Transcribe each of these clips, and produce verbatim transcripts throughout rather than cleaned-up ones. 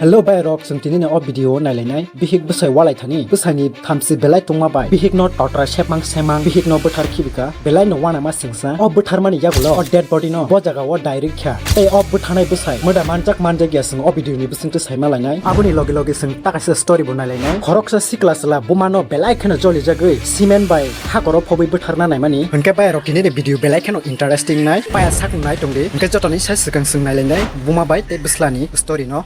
Hello bai rok, chwng tini ni o video o nailainai. Bihik bwsai walai thani, bwsai ni thamchi belai tungma bai bihik no totra sepmang semang, bihik no bwthar khibika, belai no wanama singsa. O bwtharmani yagulo o dead body no bo jaga o direct kha. Tei o bwthanai bwsai mwda manjak manjak ya, chwng o video ni bisingtwi saima lainai. Aboni logi logi chwng ta kaisa story bo nailainai. Khoroksa sikla chwla buma no belai kheno jolijagwi cement bai hakoro phobwi bwtharna naimani. Hwnkhe bai rok tini ni video belai kheno interesting nai. Paya sak nai tongdi. Hwnkhe jotoni sai swkang chwng nailainai buma bai tei bwslani story no.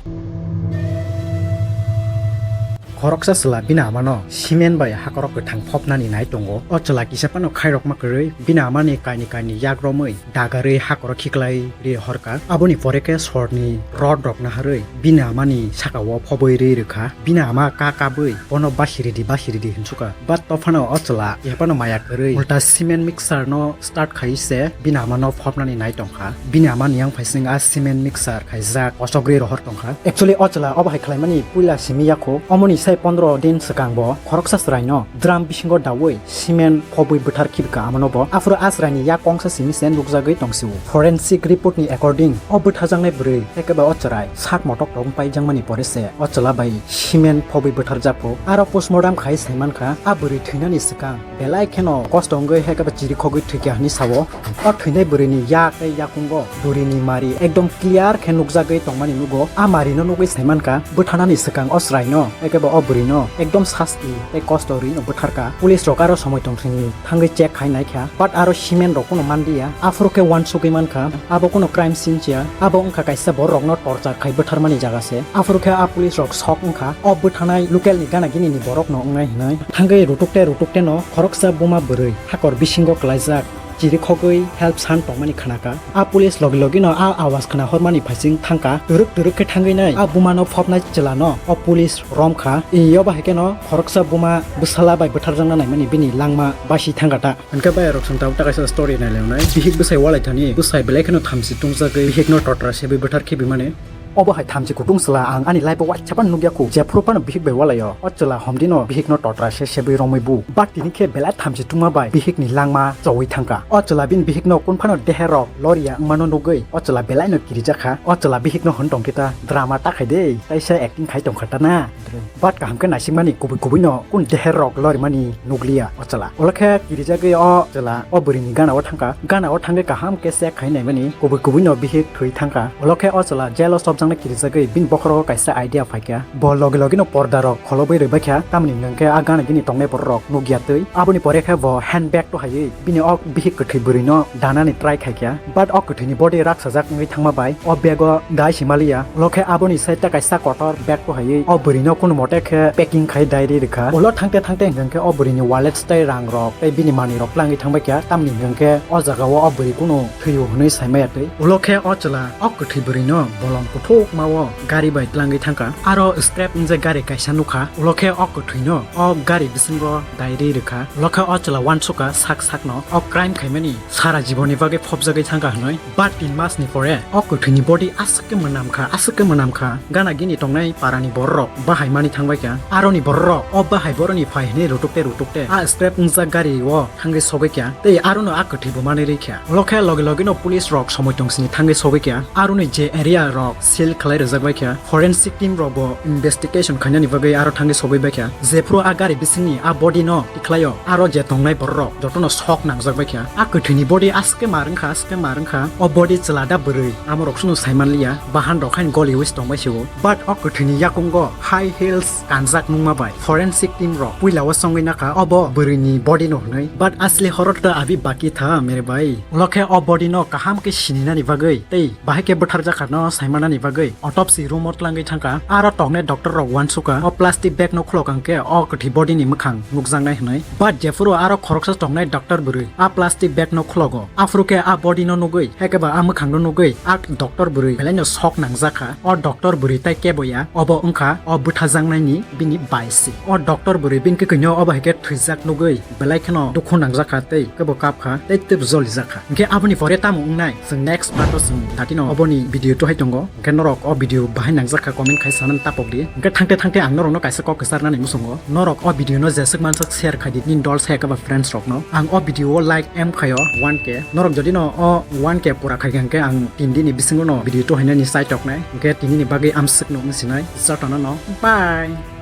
Khoroksa chwla bini amano cement bai hakorok kwthang phopnani nai tongo. O chwla kisa phano khairokma kwrwi bini amani kaini kaini yak romwi dagarwi hakorok khiklai ri horkha. Aboni pore khe sorni rod rok naharwi bini amani sakao phobwi ri rwkha. Bini ama ka kabwi bono basiridi basiridi hinsuka. But tophano o chwla yaphano maya kwrwi ulta cement mixer no start khai se bini amano phopnani nai tongkha. Bini amani yang phaising a cement mixer khaijak kosogri rohor tongkha. Actually o chwla obo hai khlaimani puila simi yakho. Omoni sai pondro din swkang bo khoroksa chwraino drum bisingo dawi cement phobwi bwthar khibika amano bo. Aphuru a chwraini yak kongsa simi se nukjagwi tongsiwo. Forensic report ni according o bwtharjaknai bwrwi ekeba o chwrai sak motok tong paijak mani pore se o chwla bai cement phobwi bwtharjakpho. Aro postmortem khai saimankha a bwrwi thwinani swkang belai kheno kosto wngwi hai khe ba chirikhogwi thwikha hwnwi sao. O thwinai bwrwini yak tei yakungo durini mari ekdom clear khe nukjagwi tongmani nugo. A marino nugwi saimankha bwtharnani swkang o chwraino ekebo o bwrwino ekdom sasti tei kosto rwino bwtharkha. Police rok aro somoi tongthwngwi thangwi check khai naikha, but aro cement rok phano manliya. Aphuru khe uansugwi mankha abo kuno crime scene chiya, abo wngkha kaisa borok rokno torture khai bwtharmani jaga se. Aphuru khe a police rok sok wngkha o bwtharnai local ni gana gini ni borok no wngnai hwnwi. Thangwi rutukte rutukte no khoroksa buma bwrwi hakor bisingo kwlaijak chirikhogwi help san tongmani khnakha. A police logi logi no a awas khna hormani phaising thangkha. Twrwk twrwk khe thangwi nai a buma no phopnai chwla no o police romkha. Iyo bahai khe no khoroksa buma bwsala bai bwtharjakna naimani bini langma basi thangkha ta. Hwnkhe bai rok song tabuk ta kaisa story nai leonai. Bihik bwsai walai thani bwsai belai kheno thamchi tungjagwi bihik no totra sebwi bwthar khibimani. Obo hai thamchi kutung chwla ang ani life o waisa phano nukya khu. Jephuru phano bihik bai walaio. O chwla homdi no bihik no totra se sebwi romwi bu. But tini khe belai thamchi tungma bai bihik ni langma chowi thangkha. O chwla bini bihik no kun phano deher rok loria wngmano nugwi o chwla belai no kirijakha. O chwla bihik no hwn tongkhe ta drama ta khai de, taisa acting khai tongkha ta na. But kaham khe naisikmani kubui kubui no kun deher rok lorimani nukliya o chwla. Olo khe kirijagwi o chwla o bwrwi ni gana o thangkha. Gana o thangwi kaham khe check khai naimani kubui kubui no bihik thwi thangkha. Olo khe o chwla jail o sobjaknai kirijagwi bini bokhorogo kaisa idea phaikha. Bo logi logi no porda rok kholobwi rwbaikha, tamni hwnkhe a gana gini tongnai borok rok nukya twi. Aboni pore khe bo handbag to haiwi bini o bihik kwthwi bwrwi no danani try khaikha. But o kwthwini body raksajak wngwi thangma bai o bag o dai simaliya. Ulo khe aboni side ta kaisa kotor bag to haiwi o bwrwi no kunu mote khe packing khai dai ri rwkha. Ulo thangte thangte hwnkhe o bwrwi ni wallet tei rang rok tei bini manwi rok tlangwi thangbaikha. Tamni hwnkhe o jaga o o bwrwi kunu thwiyo hwnwi saimaya twi. Ulo khe o chwla o kwthwi bwrwi no bolong kuthukma o gari bai tlangwi thangkha. Aro scrap wngjak gari kaisa nukha. Ulo khe o kwthwi no o gari bisingo dai ri rwkha. Ulo khe o chwla uansukha sak sak no o crime khaimani sara jibon ni bagwi phobjagwi thangkha hwnwi. But tin mas ni pore o kwthwi ni body aswk khe mwnam kha, aswk khe mwnam kha. Gana gini tongnai para ni borok rok bahai mani thangbai kha. Aro ni borok rok o bahai boro ni phai hwnwi rutuk te rutuk te a scrap wngjak gari o thangwi sogwi kha tei aro no a kwthwi bo manwi rwi kha. Ulo khe logi logi no police rok somoi tong sini thangwi sogwi kha. Aro ni je area rok seal khlai rwjak bai kha. Forensic team rok bo investigation khainani bagwi aro thangwi sogwi bai kha. Jephuru a gari bisingni a body no tikhlaio, aro je tongnai borok rok jotono sok nangjak bai kha. A kwthwini body aske mar wngkha, aske mar wngkha. O body chwla da bwrwi, amo rok suno saimanliya, bahan rok haino goliwi se tongbai se o. But o kwthwini yakungo high heels kanjak nungma bai forensic team rok puila o chongwi nakha obo bwrwini body no hwnwi. But asli horot to abhi baki tha mere bhai. Ulo khe o body no kaham khe sininani bagwi tei bahai khe bwtharjak kha no saimanani bagwi autopsy room o tlangwi thangkha. Aro tongnai doctor rok uansukha o plastic bag no khulok ang khe o kwthwi body ni mwkhang nukjaknai hwnwi. But jephuru aro khoroksa tongnai doctor bwrwi a plastic bag no khulogo, aphuru khe a body no nugwi, haikhe ba a mwkhang no nugwi a doctor bwrwi belai no sok nangjak kha. O doctor bwrwi tai kebo ya, obo wngkha o bwthajaknaini bini baisi. O doctor bwrwi bini kwkwi no obo hai khe thwijak nugwi belai kheno dukhu nangjak kha tei kebo kap kha tei teibo jolijak kha. Hwnkhe aboni pore tamo wngnai, chwng next part o chwng datino oboni video tuhai tongo. Hwnkhe Norok o video bahai nangjak kha comment khai sanani tapok di. Hwnkhe thangte thangte ang norokno kaisa kok kwcharnani muchungo. Norok o video no jeswk manswk share khai di nini dol saya khe ba friends rokno. Ang o video o like aim khaio one K. Norok jodi no o one K pura khai kha hwnkhe ang tin dini bisingo no video to hainani chai toknai. Hwnkhe tinini bagwi amswk no wngsinai. Jotono no bye.